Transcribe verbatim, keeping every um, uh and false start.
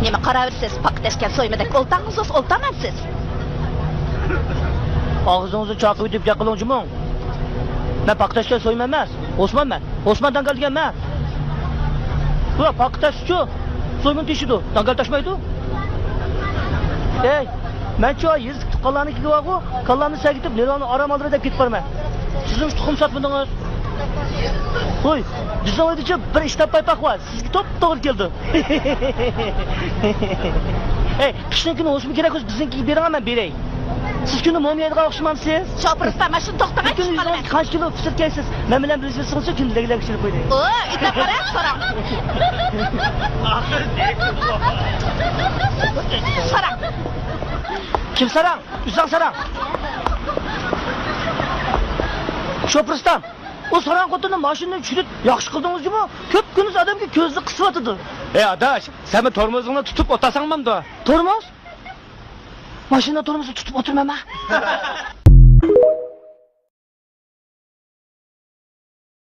نېمە قاراۋېرىسىز؟ پاكا تەشكەن سويمىدەك ئولتاڭىز، ئولتاڭمەن سىز. ئاغزىڭىزنى چاقىۋېتىپ گەپ قىلىڭ جۇمۇڭ. مەن پاكا تەشكەن سويما ئەمەس، ئوسمانمەن. ئوسمان داڭگال دېگەن مەن. بۇلار پاكا تەشچۇ، سويمىنى تېشىدۇ، داڭگال تاشمايدۇ. ئەي، مەنچۇ يېزا تۇغقانلارنىڭكىگە بارغۇ، كاللامنى سەگىتىپ، نېرۋامنى ئارام ئالدۇراي دەپ كېتىپ بارىمەن. سىزمۇ تۇخۇم ساتمىدىڭىز. ھوي، بىزنىڭ ئۆيدىچۇ بىر ئىشتاپ پايپاق بار، سىزگە توپتوغرا كېلىدۇ. ئەي، قىشنىڭ كۈنى ھوسۇم كېرەك بولسا بىزنىڭكىگە بېرىڭە، مەن بېرەي. سىز كۈندە موم يەيدىغان ئوخشىمامسىز؟ شوپۇر ئۇستا، ماشىنا توختىغاي، بۈگۈن چۈشۈپ قالىمەن. يۈزىڭىزگە قانچە كىلو پىسىر كەيسىز؟ مەن بىلەن بىللە يۈرسىڭىزچۇ، كۈندە لەگلەك پىشۇرۇپ قويدى. ئو، ئېيتىپ قارا، ساراڭ. ساراڭ. كىم ساراڭ؟ ئۆزۈڭ ساراڭ. شوپۇر ئۇستا، ئۇ ساراڭ خوتۇننى ماشىنىدىن چۈشۈرۈپ ياخشى قىلدىڭىز جۇمۇ؟ كۈپكۈندۈز ئادەمگە كۆزىنى قىسىۋاتىدۇ. ئەي ئاداش، سەن بۇ تورمۇزۇڭنى تۇتۇپ ئولتۇرساڭ بولامدۇ؟ تورمۇز؟ ماشىنا تورمۇزىنى تۇتۇپ ئولتۇرمايمەن.